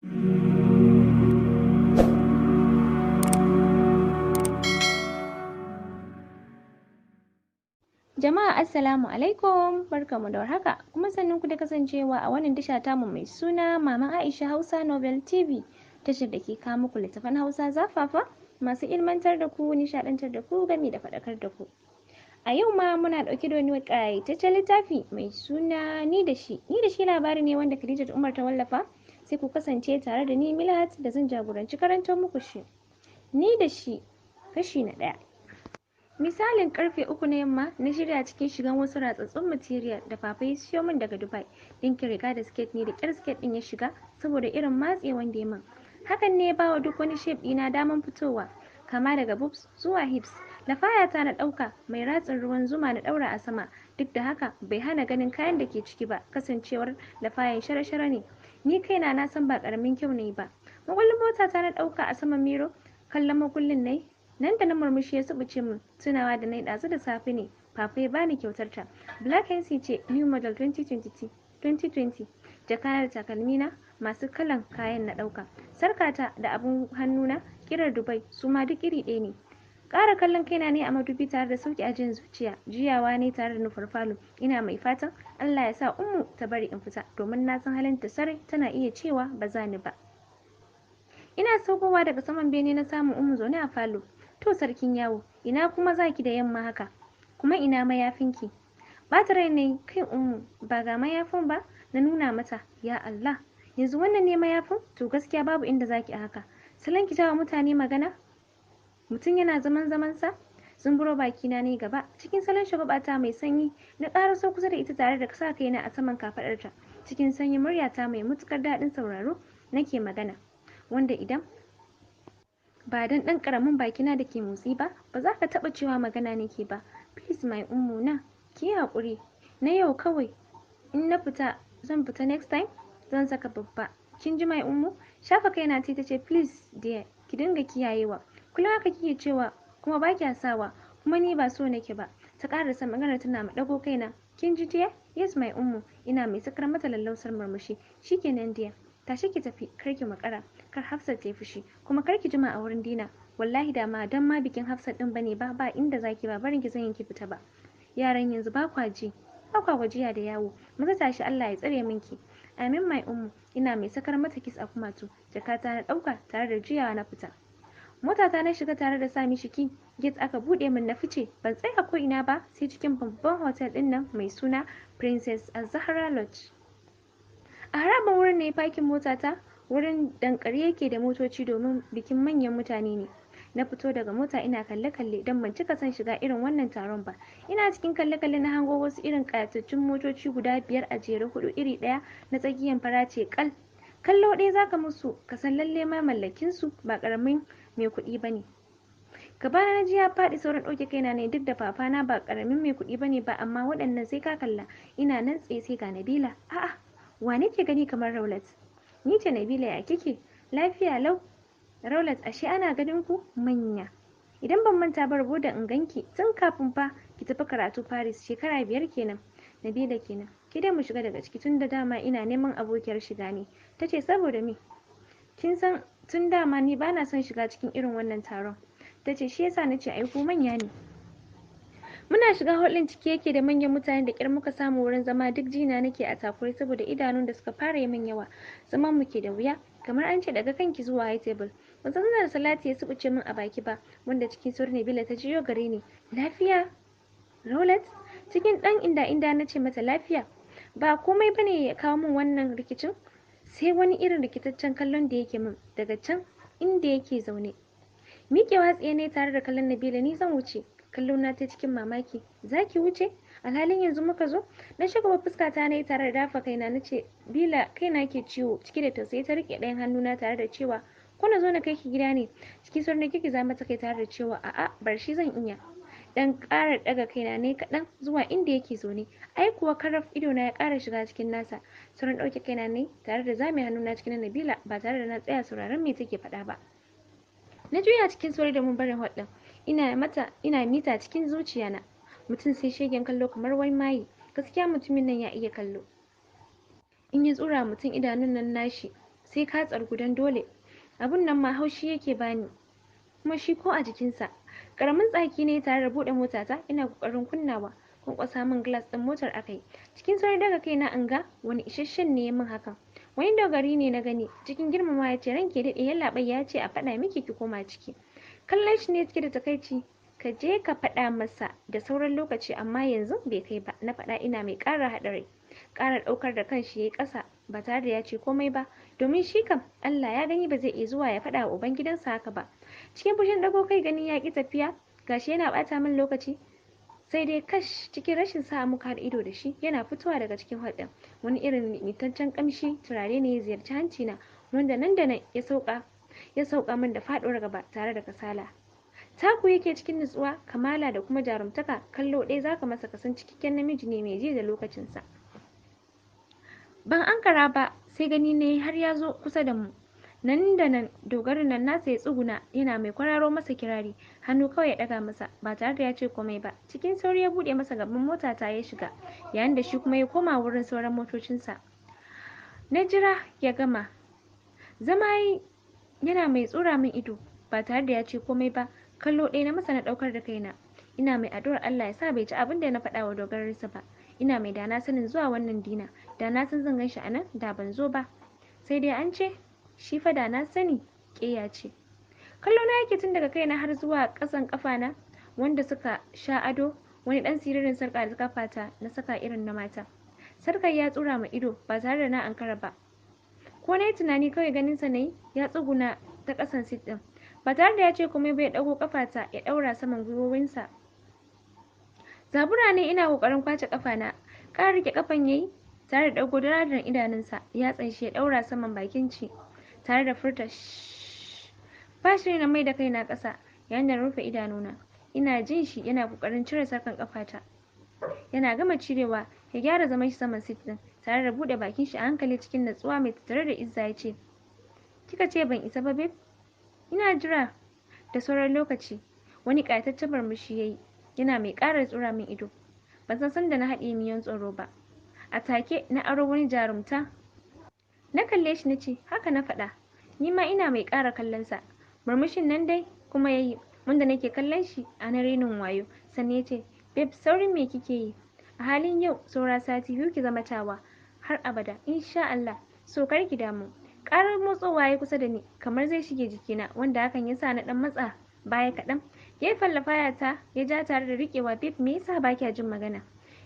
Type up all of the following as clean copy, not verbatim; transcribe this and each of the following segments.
Jama'a assalamu alaikum, barkamu da warhaka, kuma sannun ku da kasancewa a wannan tasha tamu mai suna Maman Aisha Hausa Novel TV, tashar da ke kawo muku littattafan Hausa zafafa masu ilmantar da ku, nishaɗantar da ku, gami da faɗakar da ku. A yau ma muna ɗauke da wani ƙayataccen littafi mai suna Ni da shi. Ni da shi labari ne wanda Khadijat Umar ta wallafa, sai ku kasance tare da ni Milhat da zan jagoranci karanto muku shi. Ni da shi kashi na ɗaya. Misalin karfe 3 na yamma na shirya cikin shigan wasu ratsatsun material da Papa ya siyo min daga Dubai. Ɗinkin riga da siket ne, da ƙyar siket ɗin ya shiga saboda irin matse wanda ya min. Hakan ne ya bawa duk wani shape ɗina daman fitowa, kama daga boobs zuwa hips. Lafaya ta na ɗauka mai ratsin ruwan zuma na ɗaura a sama, duk da haka bai hana ganin kayan da ke ciki ba, kasancewar lafayan shara-shara ne. Ni kaina na san ba ƙaramin kyau ne ba. Makullin mota ta na ɗauka a saman miro, kallon makullin nayi. Nan da nan murmushi ya subuce min, tunawa da na yi ɗazu da safe ne Papa ya bani kyautar ta. Black Hennessy ce new model 2020, 2020. Jakana da takalmina masu kalan kayan na ɗauka. Sarkata da abun hannuna kirar Dubai su ma duk iri ɗaya ne. Ƙara kallon kaina ne a madubi tare da sauƙi ajiyar zuciya, juyawa ne tare da nufar falo. Ina mai fatan Allah ya sa Ummu ta bari in fita, domin na san halin ta sarai, tana iya cewa ba za ni ba. Ina saukowa daga saman bene na samun Ummu zaune a falo. To sarkin yawo, ina kuma zaki da yamma haka? Kuma ina mayafinki? Ɓata rai ne kai Ummu, ba ga mayafin ba, na nuna mata. Ya Allah, yanzu wannan ne mayafin? To gaskiya babu inda zaki a haka. Salon ki jawa mutane magana? Mutum yana zaman zamansa? Zumburo bakina ne gaba, cikin salon shagwabata mai sanyi, na ƙaraso kusa da ita tare da sa kaina a saman kafaɗarta. Cikin sanyin muryata mai matuƙar daɗin sauraro nake magana, wanda idan ba dan ɗan ƙaramin bakina da ke motsi ba, ba za ka taɓa cewa magana nake ba. Please my Ummu na, ki yi haƙuri. Na yau kawai, in na fita, zan fita next time, zan saka babba. Kin ji my Ummu? Shafa kaina ta ce please dear, ki dinga kiyayewa. Kullum haka kike cewa kuma ba kya sawa, kuma ni ba so nake ba. Ta ƙarasa maganar tana mai ɗago kaina. Kin ji dear? Yes my Ummu. Ina mai sakar mata lallausar murmushi. Shikenan dear. Tashi ki tafi, kar ki makara, kar Hafsat ta yi fushi, kuma kar ki jima a wurin Dina. Wallahi da ma dan ma bikin Hafsat din bane ba, ba inda zaki ba, barin ki zan yi ki fita ba. Yaran yanzu ba kwa ji, ba kwa gajiya da yawo. Maza tashi, Allah ya tsare minki. Amin my Ummu. Ina mai sakar mata kiss a kumatu. Jakata na ɗauka tare da juyawa na fita. Motata na shiga tare da sa mishi key, gate aka buɗe min na fice, ban tsaya ko ina ba sai cikin babban hotel ɗin nan mai suna Princess Azahra Lodge. A harabar wurin ne fakin motata, wurin dankare yake da motoci domin bikin manyan mutane ne. Na fito daga mota ina kalle-kalle don ban cika son shiga irin wannan taron ba. Ina cikin kalle-kalle na hango wasu irin ƙayatattun motoci guda 5 a jere, 4 iri ɗaya, na tsakiyan fara ce kal. Kallo ɗaya zaka musu ka san lalle ma mallakin su ba ƙaramin mai kuɗi bane. Gabana na ji ya faɗi, sauran ɗauke kaina ne, duk da papana ba ƙaramin mai kuɗi bane ba, amma waɗannan sai ka kalla. Ina nan tsaye sai ga Nabila. A'a, wa nake gani kamar Raulat? Ni ce Nabila, ya kike? Lafiya lau. Raulat, ashe ana ganin ku manya. Idan ban manta ba rabo da in ganki tun kafin fa ki tafi karatu Paris, shekara 5 kenan. Nabila kenan. Ki dai mu shiga daga ciki tun da dama ina neman abokiyar shiga ne. Tace saboda me? Kin san tun dama ni bana son shiga cikin irin wannan taron. Tace shi yasa nace ai ku manya ne. Muna shiga hall ɗin, ciki yake da manyan mutane, da ƙyar muka samu wurin zama, duk jina nake a takure saboda idanun da suka fara yi min yawa. Zaman mu ke da wuya, kamar an ce daga kanki zuwa high table. Ban san da salati ya subuce min a baki ba, wanda cikin sauri Nabila ta jiyo gare ni. Lafiya? Raulat? Cikin ɗan inda inda na ce mata lafiya. Ba komai bane ya kawo min wannan rikicin, sai wani irin rikitaccen kallon da yake min daga can inda yake zaune. Miƙewa tsaye ne tare da kallon Nabila, ni zan wuce. Kallo na ta cikin mamaki. Zaki wuce? Alhalin yanzu muka zo? Na shiga fuska ta nayi tare da dafa kaina nace Bila, kaina ke ciwo. Ciki da tausayi ta rike ɗayan hannuna tare da cewa ko na zo na kai ki gida ne. Cikin sauri na girgiza mata kai tare da cewa a'a, bar shi zan iya. Dan ƙara ɗaga kaina ne kaɗan zuwa inda yake zaune. Ai kuwa karaf idona ya ƙara shiga cikin nasa. Sauran ɗauke kaina ne tare da zame hannuna cikin Nabila ba tare da na tsaya sauraron me take faɗa ba. Na juya cikin sauri da mun barin hall ɗin. Ina mata ina mita cikin zuciya na. Mutum sai shegen kallo kamar wani maye. Gaskiya mutumin nan ya iya kallo. In ya tsura mutum idanun nan nashi, Sai ka tsargu don dole. Abun nan ma haushi yake bani, kuma shi ko a jikinsa. Karamin tsaki ne tare da buɗe motata ina kokarin kunnawa. Kwankwasa min glass ɗin motar akai. Cikin sauri daga kaina in ga wani isasshen ne ya min hakan. Wani dogari ne na gani cikin girmama ya ce, ranke daɗe, yallaɓai ya ce a faɗa miki ki koma ciki. Kallon shi ne cike da takaici. Ka je ka faɗa masa da sauran lokaci, amma yanzu bai kai ba, na faɗa ina mai ƙara haɗa rai. Ƙara ɗaukar da kanshi yayi ƙasa ba tare da ya ce komai ba, domin shi kam Allah ya gani ba zai iya zuwa ya faɗa wa ubangidansa haka ba. Cikin fushin ɗago kai ganin ya ƙi tafiya, gashi yana ɓata min lokaci. Sai dai kash, cikin rashin sa'a muka haɗa ido da shi yana fitowa daga cikin hall ɗin. Wani irin nitantaccen ƙamshi turare ne ya ziyarci hancina, wanda nan da nan ya sauka min da faɗuwar gaba tare da kasala. Taku yake cikin nutsuwa, kamala da kuma jarumtaka. Kallo ɗaya zaka masa kasan cikakken namiji ne mai ji da lokacinsa. Ban ankara ba sai gani ne har ya zo kusa da mu. Nan da nan dogarin nan nasa ya tsuguna yana mai kwararo masa kirari. Hannu kawai ya ɗaga masa ba tare da ya ce komai ba. Cikin sauri ya buɗe masa gaban mota ta ya shiga, yayin da shi kuma ya koma wurin sauran motocinsa. Na jira ya gama zama yana mai tsura min ido ba tare da ya ce komai ba. Kallo ɗaya na masa na ɗaukar da kaina, ina mai addu'ar Allah ya sa bai ci abin da na faɗa wa dogarinsa ba. Ina mai dana sanin zuwa wannan dinner. Da na san zan gan shi a nan, da ban zo ba. Sai dai an ce shi fa da na sani ƙeya ce. Kallo na yake tun daga kaina har zuwa ƙasan ƙafana wanda suka sha ado. Wani ɗan siririn sarƙa da kafata na saka irin na mata. Sarkar ya tsura ma ido ba tare da na ankara ba ko na yi tunani. Kawai ganin sa nayi ya tsuguna ta ƙasan seat ɗin. Ba tare da ya ce komai ba ya ɗago ƙafata ya ɗaura saman gwiwowinsa. Zabura ne ina ƙoƙarin kwace ƙafana. Ƙara riƙe ƙafan yayi tare da ɗago darajar idanunsa, yatsan shi ya ɗaura saman bakin shi tare da furta shhh. Ba shiri na mai da kaina ƙasa yayin da na rufe idanuna. Ina jin shi yana ƙoƙarin cire sarkan ƙafata. Yana gama cirewa ya gyara zaman shi saman seat ɗin tare da buɗe bakin shi a hankali. Cikin natsuwa mai tattare da izza ya ce, kika ce ban isa ba, babe? Ina jira da sauran lokaci. Wani ƙayataccen murmushi yayi yana mai ƙara tsura min ido. Ban san sanda na haɗiye miyan tsoro ba. A take na aro wani jarumta, na kalle shi na ce, haka na faɗa ni ma, ina mai ƙara kallon sa. Murmushin nan dai kuma yayi wanda nake kallon shi a na renin wayo. Sannan ya ce, babe, saurin me kike yi? A halin yau saura sati 2 ki zama tawa har abada, insha Allah, so kar ki damu. Ƙarar motsowa ya kusa da ni kamar zai shige jikina, wanda hakan ya sa na ɗan matsa baya kaɗan. Gefen lafayata ya ja tare da riƙewa. Babe, me yasa ba kya jin magana?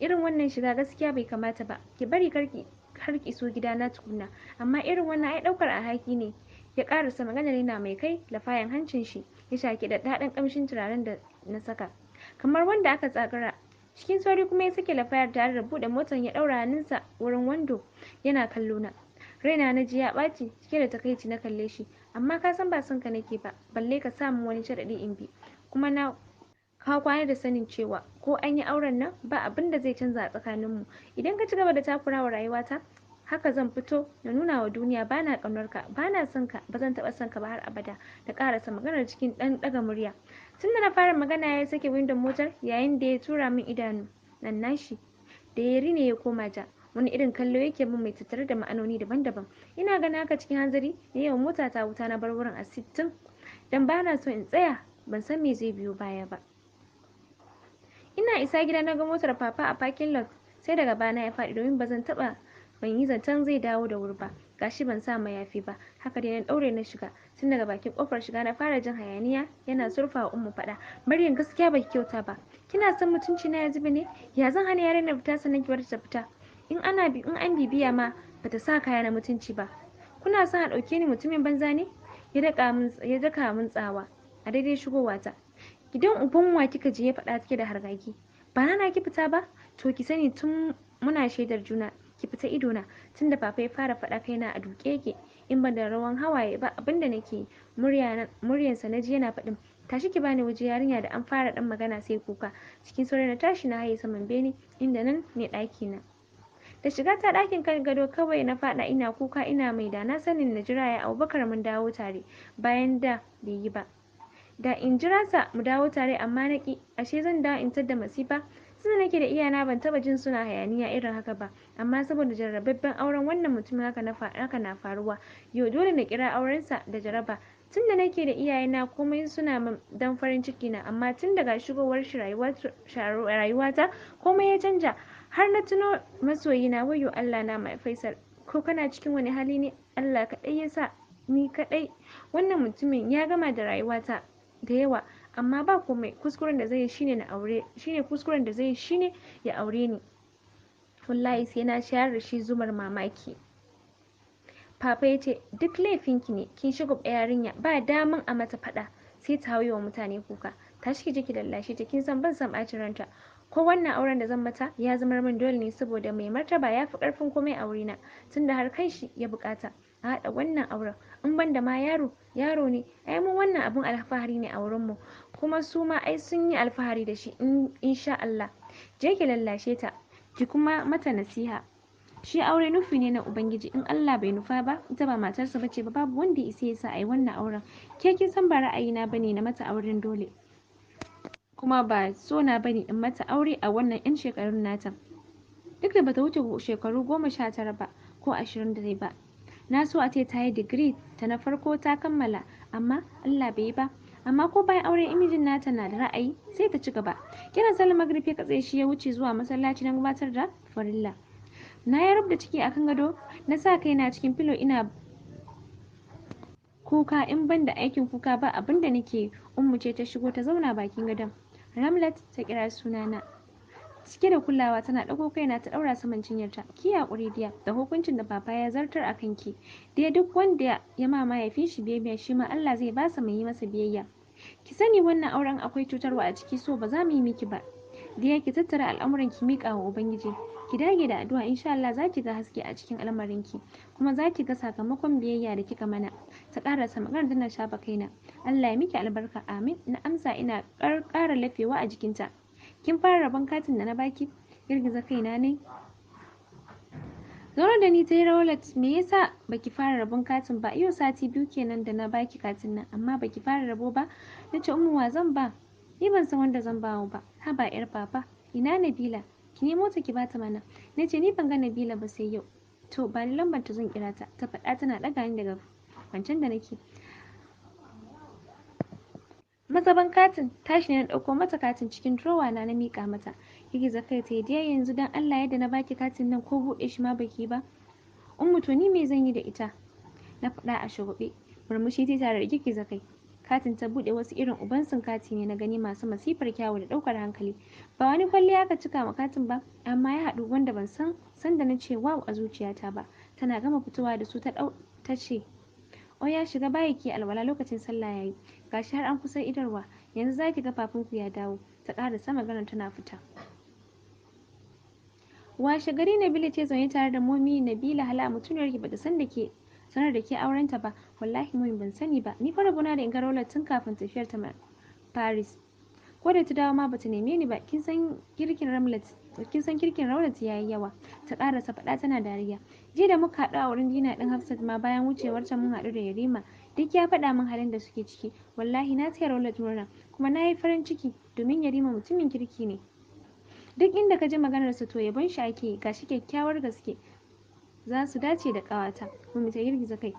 Irin wannan shiga gaskiya bai kamata ba. Ki bari karki har ki iso gidana tukunna, amma irin wannan ai ɗaukar alhaki ne. Ya ƙarasa maganar yana mai kai lafayan hancin shi ya shaki da daɗin ƙamshin turaren da na saka kamar wanda aka tsakara. Cikin sauri kuma ya sake lafayar tare da buɗe motar, ya ɗaura hannunsa wurin window yana kallo na. Raina na ji ya ɓaci, cike da takaici na kalle shi. Amma ka san ba son ka nake ba, balle ka sa min wani sharaɗi in bi. Kuma na ka kwana da sanin cewa ko an yi auren nan ba abin da zai canza a tsakaninmu. Idan ka ci gaba da takurawa rayuwata haka, zan fito na nuna wa duniya bana ƙaunar ka, bana son ka, ba zan taɓa son ka ba har abada. Na ƙarasa maganar cikin ɗan ɗaga murya. Tunda na fara magana ya sake windon motar yayin da ya tura min idanu nan nashi da ya rine ya koma ja. Wani irin kallo yake min mai tattare da ma'anoni daban-daban. Ina ganin haka, cikin hanzari na yawan mota ta wuta na bar wurin a sittin, dan bana so in tsaya, ban san me zai biyo baya ba. Ina isa gida na ga motar Papa a parking lot. Sai daga bana ya faɗi, domin ba zan taɓa ban yi zaton zai dawo da wuri ba. Gashi ban sa mayafi ba, haka dai na ɗaure na shiga. Tun daga bakin kofar shiga na fara jin hayaniya, yana surfa wa Ummu faɗa. Maryam, gaskiya baki kyauta ba. Kina son mutunci na ya zube ne? Ya zan hana yarinyar fita sannan ki bar ta fita? In an bibiya ma bata sa kaya na mutunci ba. Kuna son a ɗauke ni mutumin banza ne? Ya daka min tsawa a daidai shigowata. Gidan uban wa kika je? Ya faɗa cike da hargagi. Ba na ki fita ba? To ki sani tun muna shaidar juna, ki fita idona. Tunda Papa ya fara faɗa kaina a duke yake, in ban da rawan hawaye ba abinda nake yi. Muryansa na ji yana faɗin, tashi ki bani waje yarinya, da an fara ɗan magana sai kuka. Cikin sauri na tashi na haye saman bene inda nan ne ɗaki na. Da shiga ta ɗakin kan gado kawai na faɗa ina kuka, ina mai da na sanin na jira ya Abubakar mun dawo tare bayan da bai yi ba. Da in jira sa mu dawo tare, amma na ƙi. Ashe zan dawo in tadda masifa. Tunda nake da iyana ban taba jin suna hayaniya irin haka ba, amma saboda jarrababben auren wannan mutumin haka na faruwa. Yau dole na kira aurensa da jaraba. Tunda nake da iyayena komai suna min dan farin ciki na, amma tun daga shigowar shi rayuwata komai ya canja. Har na tuno masoyina, wayyo Allah na mai Faisal, ko kana cikin wani hali ne? Allah kaɗai ya sa ni kaɗai. Wannan mutumin ya gama da rayuwata da yawa, amma ba komai. Kuskuren da zai yi shine na aure shine kuskuren da zai yi shine ya aure ni. Wallahi sai na shayar da shi zumar mamaki. Papa ya ce duk laifinki ne, kin shiga yarinya ba daman a mata faɗa sai ta hau wa mutane kuka. Tashi ki je ki lallashe ta, kin san ban san ɓacin ranta. Ko wannan auren da zan mata ya zamar min dole ne saboda mai martaba ya fi ƙarfin komai a wurina, tunda har kai shi ya buƙata a haɗa wannan auren. In ban da ma yaro yaro ne, ai mu wannan abun alfahari ne a wurin mu, kuma su ma ai sun yi alfahari da shi insha Allah. Je ki lallashe ta, ki kuma mata nasiha. Shi aure nufi ne na Ubangiji, in Allah bai nufa ba, ita ba matarsa bace ba, babu wanda ya isa ya sa ayi wannan auren. Ke kin san ba ra'ayina bane na mata auren dole, kuma ba so na bane in mata aure a wannan yan shekarun nata, duk da bata wuce shekaru 19 ba ko 20 da ba. Na so a ce ta yi digiri ta na farko ta kammala, amma Allah bai yi ba. Amma ko bayan auren imijin nata na da ra'ayi sai ta ci gaba. Kiran sallar magrib ya katse shi, ya wuce zuwa masallaci don gabatar da farilla. Na ya rubda ciki akan gado, na sa kaina cikin filo ina kuka. In ban da aikin kuka ba abin da nake. Ummu ce ta shigo ta zauna bakin gadon. Ramlat ta kira sunana cike da kulawa, tana ɗago kaina ta ɗaura saman cinyarta. Ki haƙuri diya da hukuncin da papa ya zartar a kanki. Diya, duk wanda ya ma mahaifin shi biyayya, shi ma Allah zai basa mai yi masa biyayya. Ki sani wannan auren akwai cutarwa a ciki, so ba za mu yi miki ba. Diya, ki tattara al'amuran ki miƙa wa Ubangiji. Ki dage da addu'a, insha Allah za ki ga haske a cikin al'amarinki, kuma za ki ga sakamakon biyayya da kika mana. Ta ƙarasa maganar tana shafa kaina. Allah ya miki albarka, amin. Na amsa ina ƙara lafewa a jikinta. Kin fara rabon katin da na baki? Girgiza kaina ne. Zaune da ni ta yi. Raulat, me yasa baki fara rabon katin ba? Yau sati 2 kenan da na baki katin nan, amma baki fara rabo ba. Na ce, Ummu, wa zan ba? Ni ban san wanda zan bawa ba. Haba yar papa, ina Nabila? Ki nemo ta ki bata mana. Na ce, ni ban ga Nabila ba sai yau. To ba ni lambar ta zan kira ta. Ta faɗa tana ɗaga ni daga kwancen da nake. Mazaban katin tashi ne, na ɗauko mata katin cikin drawer na, na miƙa mata. Girgiza kai ta yi. Yanzu dan Allah yadda na baki katin nan, ko buɗe shi ma baki ba? Ummu, to ni me zan yi da ita? Na faɗa a shagwaɓe. Murmushi ta tare da girgiza kai. Katin ta buɗe, wasu irin uban kati ne na gani masu masifar kyawu da ɗaukar hankali. Ba wani kwalliya aka cika ma katin ba, amma ya haɗu wanda ban san sanda na ce wow a zuciyata ba. Tana gama fitowa da su ta ɗau ta ce, oya shiga bayi ki alwala, lokacin sallah yayi, gashi har an kusa idarwa, yanzu zaki ga fafinku ya dawo. Ta ƙarasa maganar tana fita. Washe gari Nabila ce zaune tare da Momi. Nabila, hala mutuniyar ki bata san da ke sanar da ke aurenta ba? Wallahi Momi ban sani ba. Ni fa rabona da in tun kafin tafiyar ta Paris. Ko da ta dawo ma bata neme ni ba. Kin san kirkin Ramlat, kin san kirkin Raulat yayi yawa. Ta karasa faɗa tana dariya. Jiya da muka haɗu a wurin dinner ɗin Hafsat ma, bayan wucewar ta mun haɗu da Yarima. Duk ya faɗa min halin da suke ciki. Wallahi na taya Raulat murna, kuma na yi farin ciki domin Yarima mutumin kirki ne. Duk inda ka ji maganarsa to yabon shi ake. Gashi kyakkyawar gaske, za su dace da ƙawata. Mummy ta girgiza kai.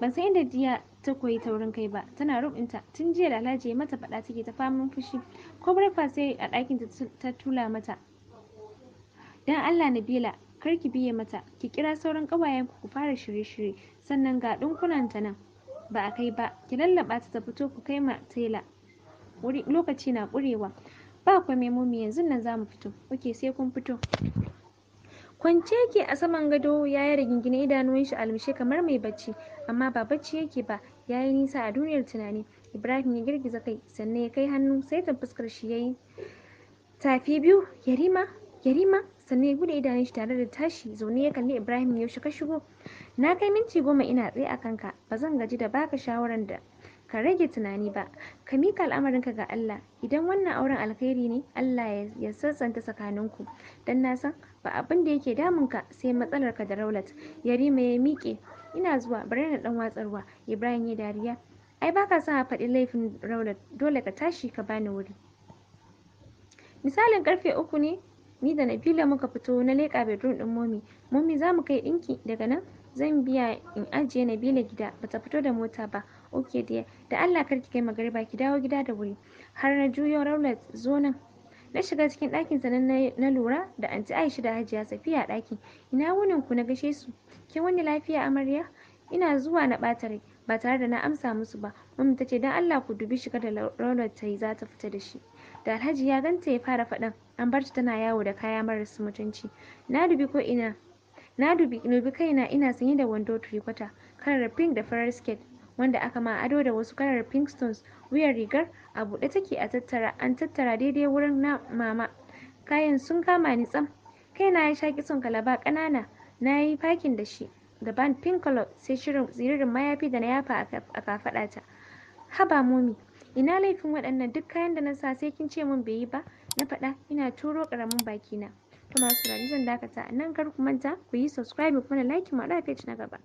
Ban san inda Diya ta koyi taurin kai ba, tana rubinta. Tun jiya da Alhaji ya mata faɗa take ta faman fushi. Ko breakfast sai a ɗakin ta tula mata. Dan Allah Nabila, kar ki biye mata, ki kira sauran ƙawayen ku fara shirye-shirye. Sannan ga ɗinkunan ta nan ba a kai ba, ki lallaba ta ta fito ku kai ma tela. Wuri lokaci na ƙurewa. Ba komai Mummy, yanzun nan zamu fito. Ok, sai kun fito. Kwance yake a saman gado, ya yi rigingine, idanuwan shi a lumshe kamar mai bacci, amma ba bacci yake ba, ya yi nisa a duniyar tunani. Ibrahim ya girgiza kai, sannan ya kai hannu saitin fuskar shi ya yi tafi biyu. Yarima, Yarima. Sannan ya bude idanun shi tare da tashi zaune ya kalli Ibrahim. Yaushe ka shigo? Na kai minti 10 ina tsaye a kanka. Ba zan gaji da baka shawaran da ka rage tunani ba, ka mika al'amarinka ga Allah. Idan wannan auren alkhairi ne, Allah ya sassanta tsakaninku, dan na san ba abin da yake damunka sai matsalarka da Raulat. Yarima ya miƙe. Ina zuwa, bari na dan watsarwa. Ibrahim ya dariya. Ai baka son a faɗi laifin Raulat, dole ka tashi ka bani wuri. Misalin karfe 3 ne ni da Nabila muka fito, na leƙa bedroom ɗin Momi. Momi, za mu kai ɗinki, daga nan zan biya in ajiye Nabila gida, bata fito da mota ba. Okay dear, da Allah kar ki kai magariba, ki dawo gida da wuri. Har na juyo, Raulat, zo nan. Na shiga cikin ɗakin, sannan na lura da Anti Aisha da Hajiya Safiya a ɗakin. Ina wunin ku? Na gaishe su. Kin wani lafiya, amarya? Ina zuwa na ɓata rai ba tare da na amsa musu ba. Mummy ta ce, don Allah ku dubi shiga da Raulat ta yi, za ta fita da shi. Da Alhaji ya ganta ya fara faɗan an bar ta tana yawo da kaya marasu mutunci. Na dubi ko ina, na dubi kaina, ina sanye da wando three-quarter kalar pink da farar skirt wanda aka ma ado da wasu kalar pink stones. Wuyar rigar a buɗe take, a tattara an tattara daidai wurin na mama. Kayan sun kama ni tsam. Kaina ya sha kitson kalaba ƙanana, na yi fakin da shi da band pink color, sai shirin siririn mayafi da na yafa a kafaɗata. Haba Momi, ina laifin waɗannan? Duk kayan da na sa sai kin ce min bai yi ba, na faɗa ina turo ƙaramin bakina. To masu saurari, zan dakata a nan. Kar ku manta ku yi subscribe kuma da like. Mu haɗu a page na gaba.